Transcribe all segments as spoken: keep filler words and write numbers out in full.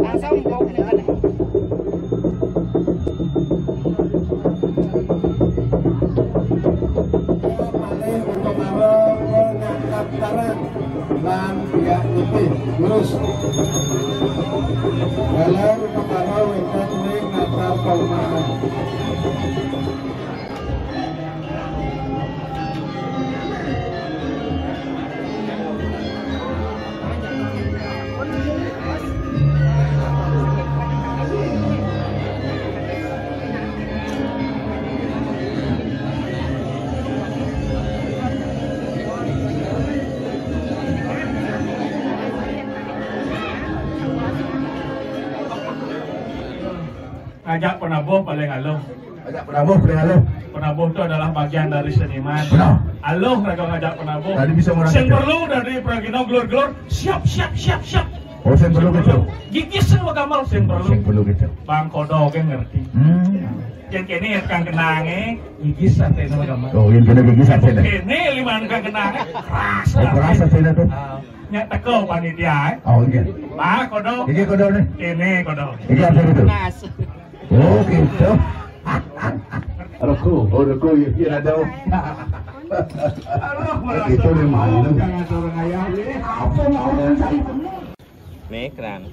Langsung bawa ke depan. Malih upakara pangangkat tarang lan biak nitih. Lurus. Galar upakara wénten ring natar paumahan. Ngajak penabuh paling aluh. Ngajak penabuh paling aluh. Penabuh itu adalah bagian dari seniman. Benar. Aluh raga ngajak penabuh. Tadi bisa orang sing kecil. Perlu dari pragina gelur-gelur. Siap, siap, siap, siap. Oh, sing perlu gitu. Gigis sing magamel, sing perlu. Sing perlu gitu. Bang Kodo gé ngerti. Hmm. Yang kene yang kang kenangé, gigis saté nama gamel. Oh, yang kene gigis saté dah. Kene lima kang kenangé, keras. Oh, keras saté dah tuh. Ah. Nya teka panitia, eh. Oh, iya. Bah, Kodo. Iya, Kodo nih. Ini Kodo. Iya, apa itu? Mas. Oh, gitu. Rego, oh, rego, iya, iya, ada. Aduh, gitu nih, malu. Jangan orang ayah. Apa mau yang saya? Nih, kerang.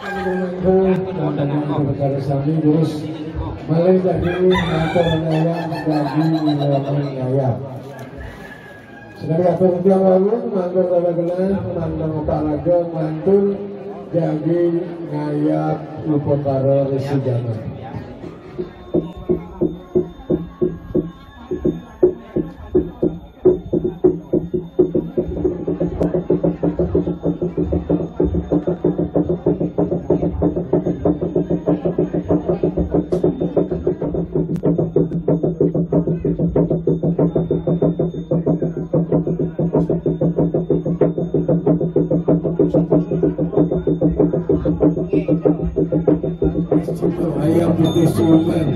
Mangku, mangku, perkara sami, terus malih dadi matur ngayah, dadi ngayah. Sekali atur tiang wau, mangku kala genah, mantang paraga, mantun jagi ngayah upakara resi jaman. Ayam putih Sultan.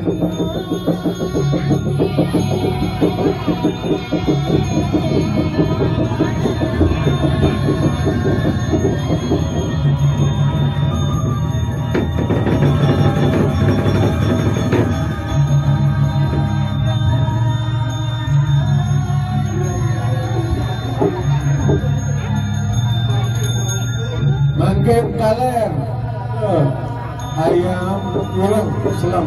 Mangkin kaler. Ayam kurang selam.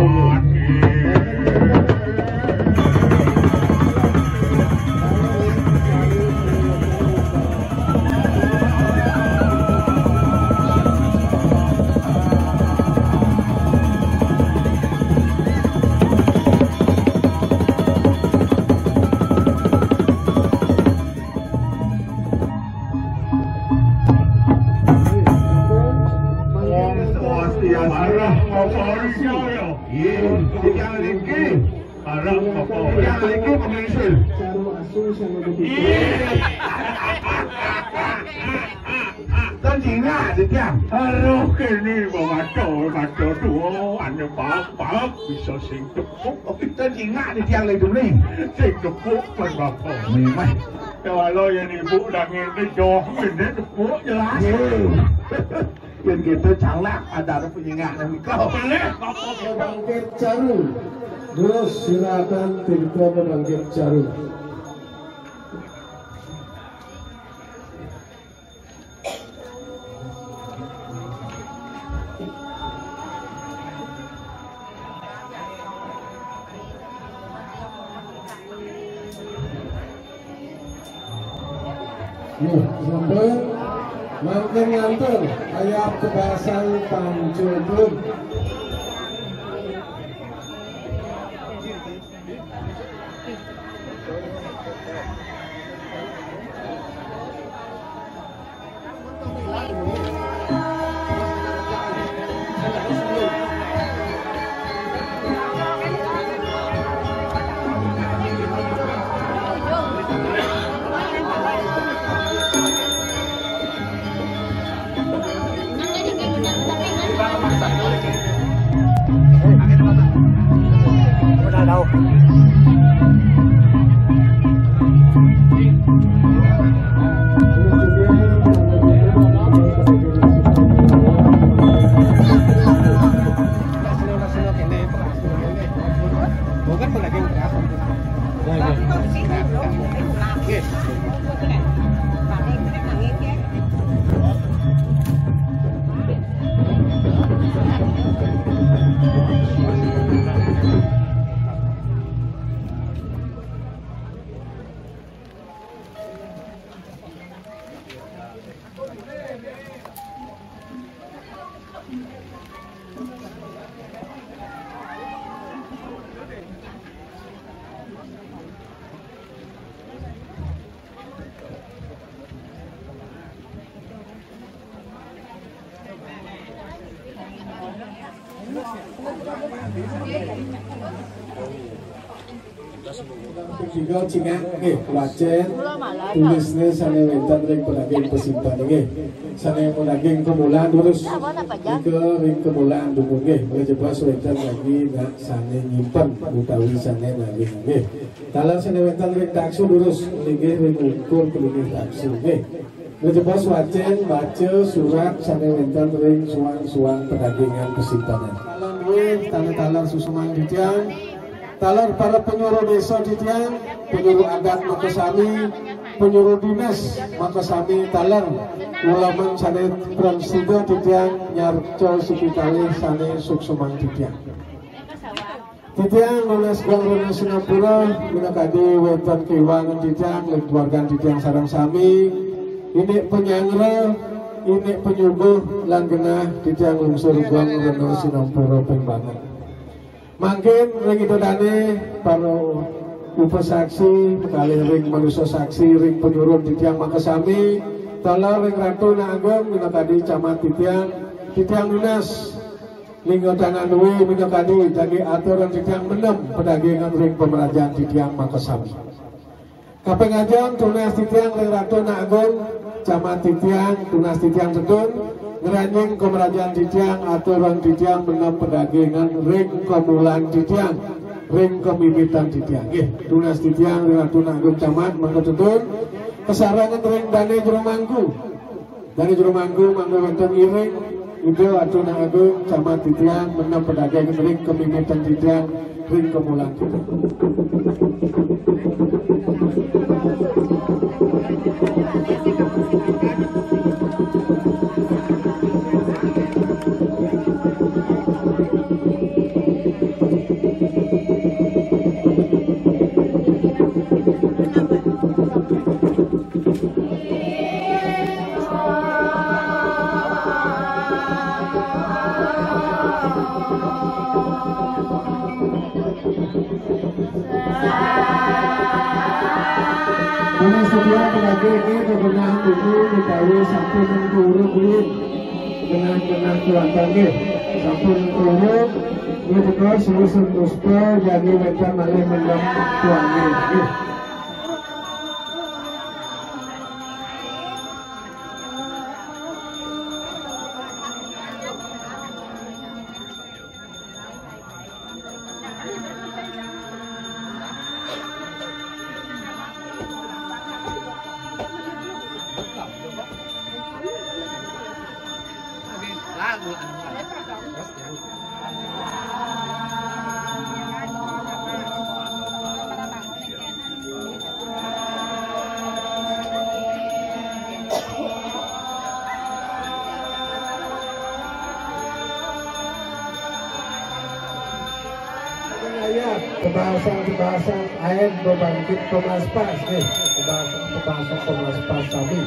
Om Swastiastu. Arah Papori Jaya. Iya, tiang niki. Arah Papori. Tiang niki pemisil. Iya. Tan cingak, tiang. Aduh, kene bawa mata, mata dua, anu, paham, paham, bisa sing tepuk. Tan cingak, tiang lagi beli. Sing tepuk, pun bapak. Memang. Ya, walau yang ibu dah ngene, jauh ngene, tepuk jelas. Iya. Yen kita calak ada penyengah dan kau. Bangkit Caru. Terus silakan pintu ke Bangkit Caru. Nih, sampun mangkin lantur ayat kebasang pancupun. Tiga cingak nggih, wacén tulisné sané wénten ring pedaging pesimpan nggih. Sané pedaging kemulan terus nika ring kemulan dumun nggih. Mula jebos wénten lagi nak sané nyimpen utawi sané nagih nggih. Taler sané wénten ring taksu durus linggih ring ungkur kelinggih taksu nggih. Ngejebos wacén baca surat sané wénten ring suang-suang pedagingan pesimpenan. Taler duwé, taler-taler susuman titiang, taler para penyuluh désa titiang, penyuluh adat makasami, penyuluh dinas makasami, taler uleman sané prasida titiang nyarca siki kalih sané suksman titiang. Titiang nunas geng rena sinampura, minakadi wénten kéwangan titiang lan keluargan titiang sareng sami, indik panyanggra, indik panyuguh lan genah titiang lungsur geng rena sinampura ping banget. Mangkin ring Ida Dané para upasaksi, kalih ring manusa saksi, ring panyuruh titiang makasami, taler ring Ratu Anak Agung, minakadi camat titiang, titiang nunas Lingga tanah duwé minakadi jagi atur titiang menem pedagingan ring pamrajan titiang makasami. Kaping ajeng tunas titiang ring Ratu Anak Agung, camat titiang, tunas titiang tedun, ngranjing kamrajan titiang, atur titiang menem pedagingan ring kamulan titiang, ring kamimitan titiang. Nggih, tunas titiang ring Ratu Anak Agung camat, mangda tedun, kasarengan ring Dané Jero Mangku. Dané Jero Mangku mangda wénten ngiring, Ida Ratu Anak Agung, camat titiang, menem pedagingan ring kamimitan titiang, ring kamulan titiang. Tunas titiang pedagang nggih, kegenah tuku utawi sampun turu kuwi. Genah-genah tuanten nggih, sampun turu. Nggih, teka selusin puspa, jagi wénten malih menem tuanten nggih. Pebahasang-pebahasang aén bebangkit pemaspas, nggih. Pebahasang-pebahasang pemaspas sami.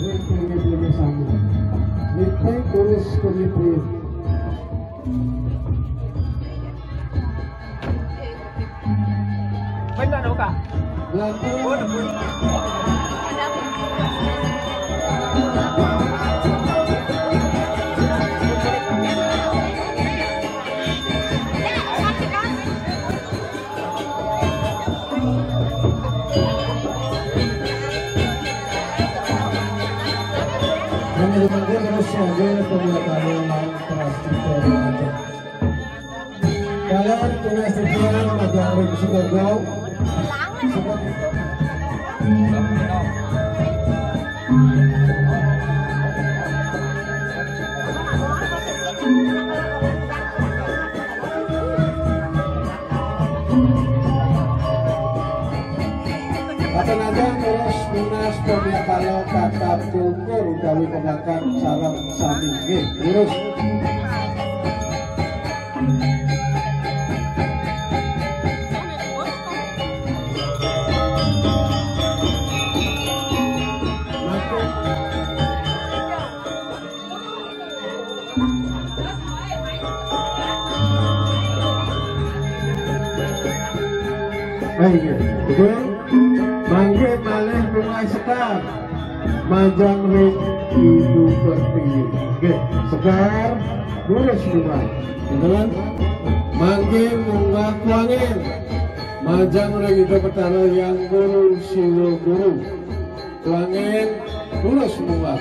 Nggih, nggih, sami. Nggih, terus nggih. Bener, buka. Bener, bener. Yang terima kasih, terus saja, terima kasih, terima kasih. Kalian tugas tujuan, majang ring Sukego. Kata najan terus nunas pemikalo tatap kultur utawi kebakan sareng sami nggih. Terus. Ayo, betul. Mangke malih mulai sekar. Majang ring Ibu Pertiwi. Nggih, sekar, lurus mulai. Betul? Mangke munggah kuangin. Majang ring Ida Betara Hyang Guru Siwa Guru. Kuangin, lurus munggah.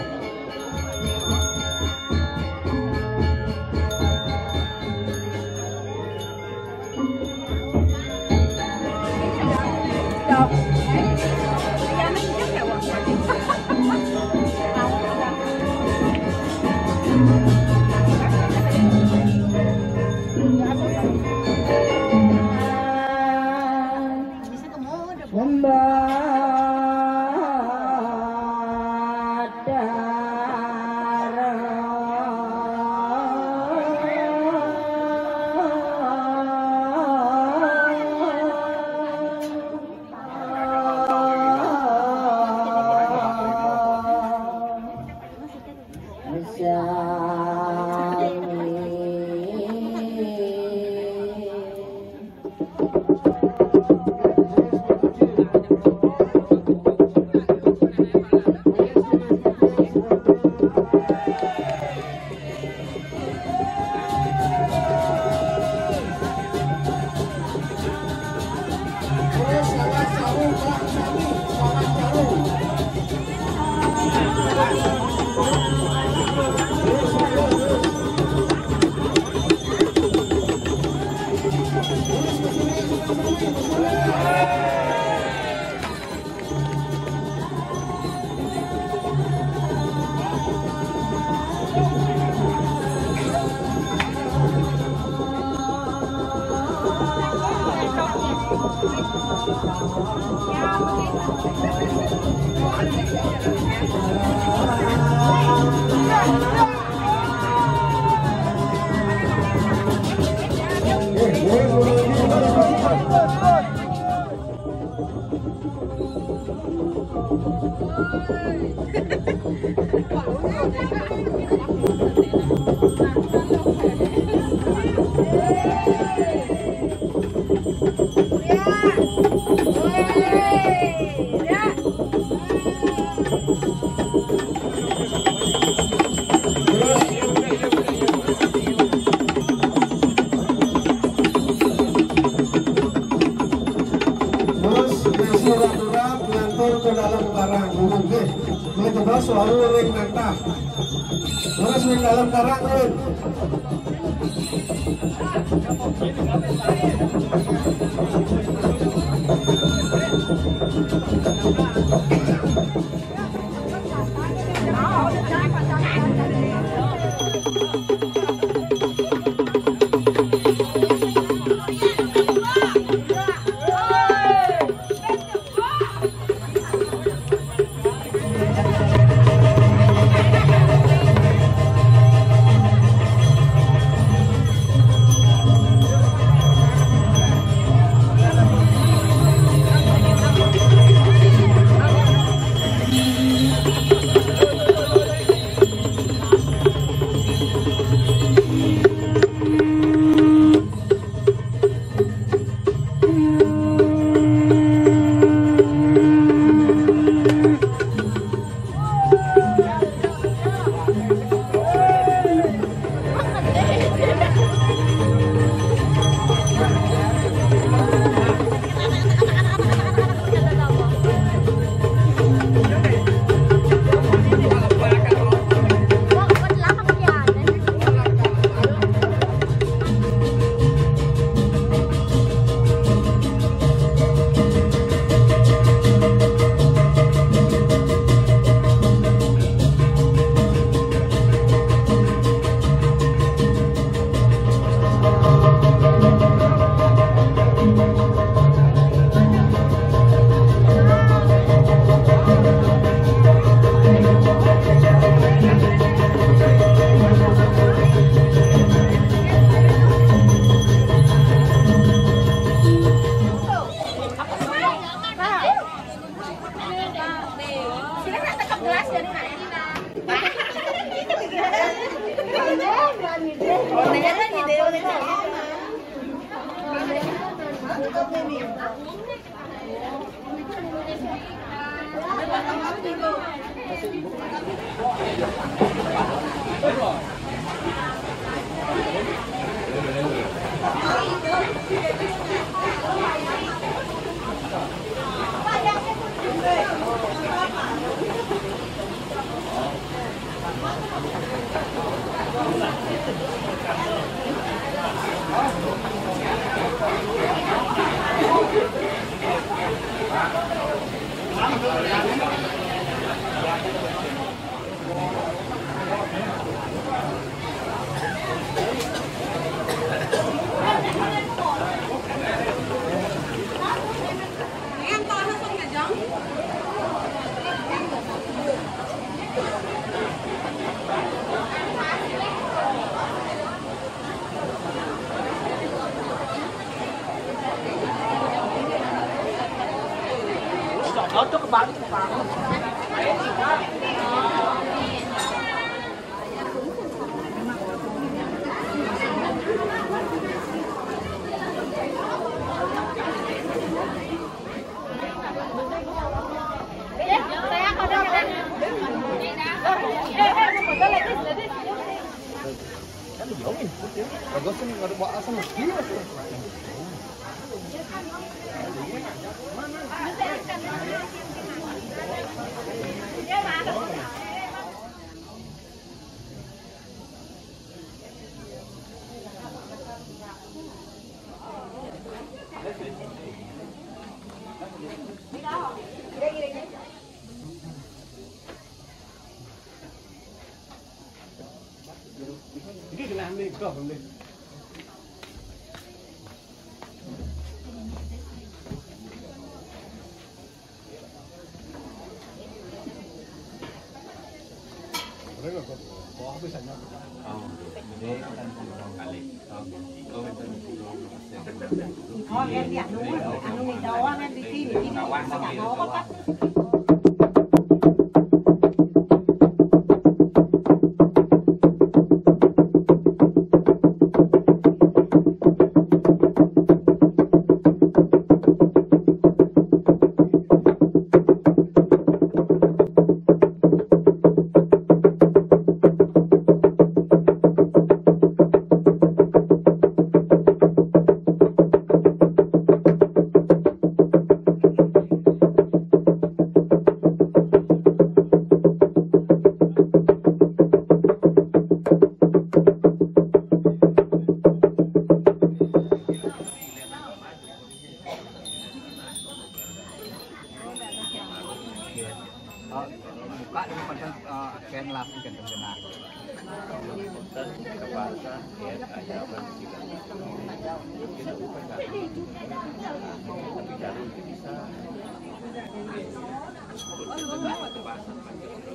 Terus, nasi ora-ora ngantor ke dalam karang. Nggih. Mriki terus wau ring nantah. Terus ning dalam karang, Rin.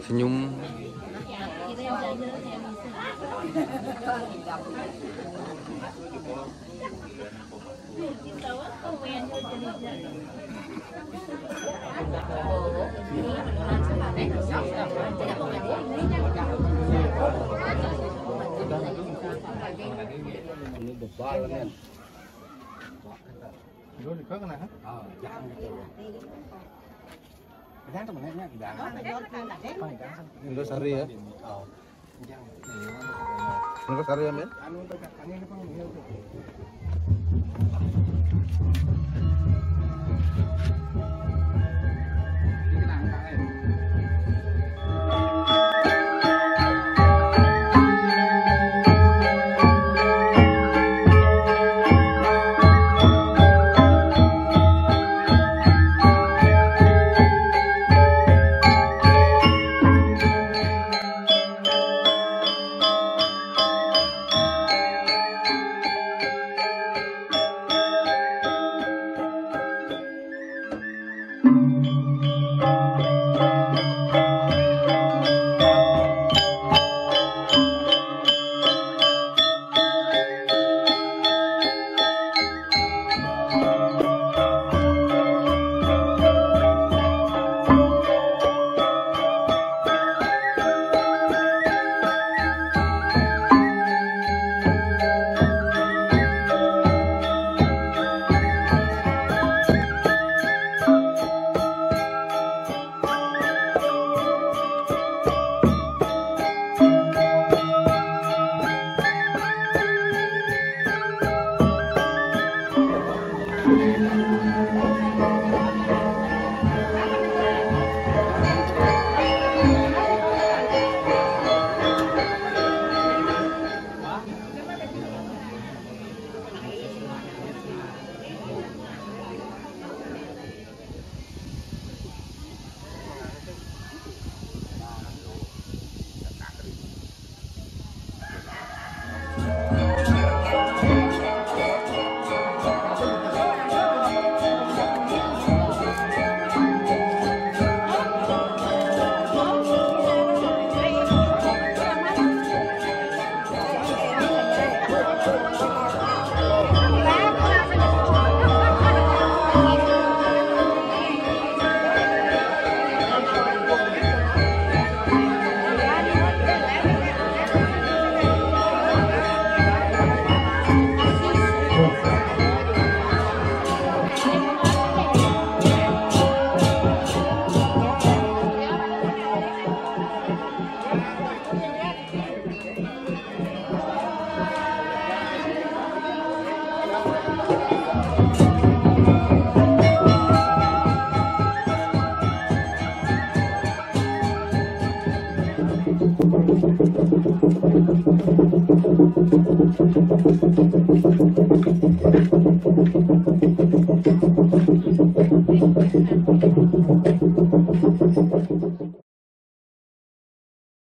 Senyum. Ini bebal kan. Dulu di kau kena, ha? Ah, jangan gitu ya. Jangan temennya, jangan. Terus hari ya? Oh. Jangan. Terus hari ya, men? Anu, ini pun, ini pun.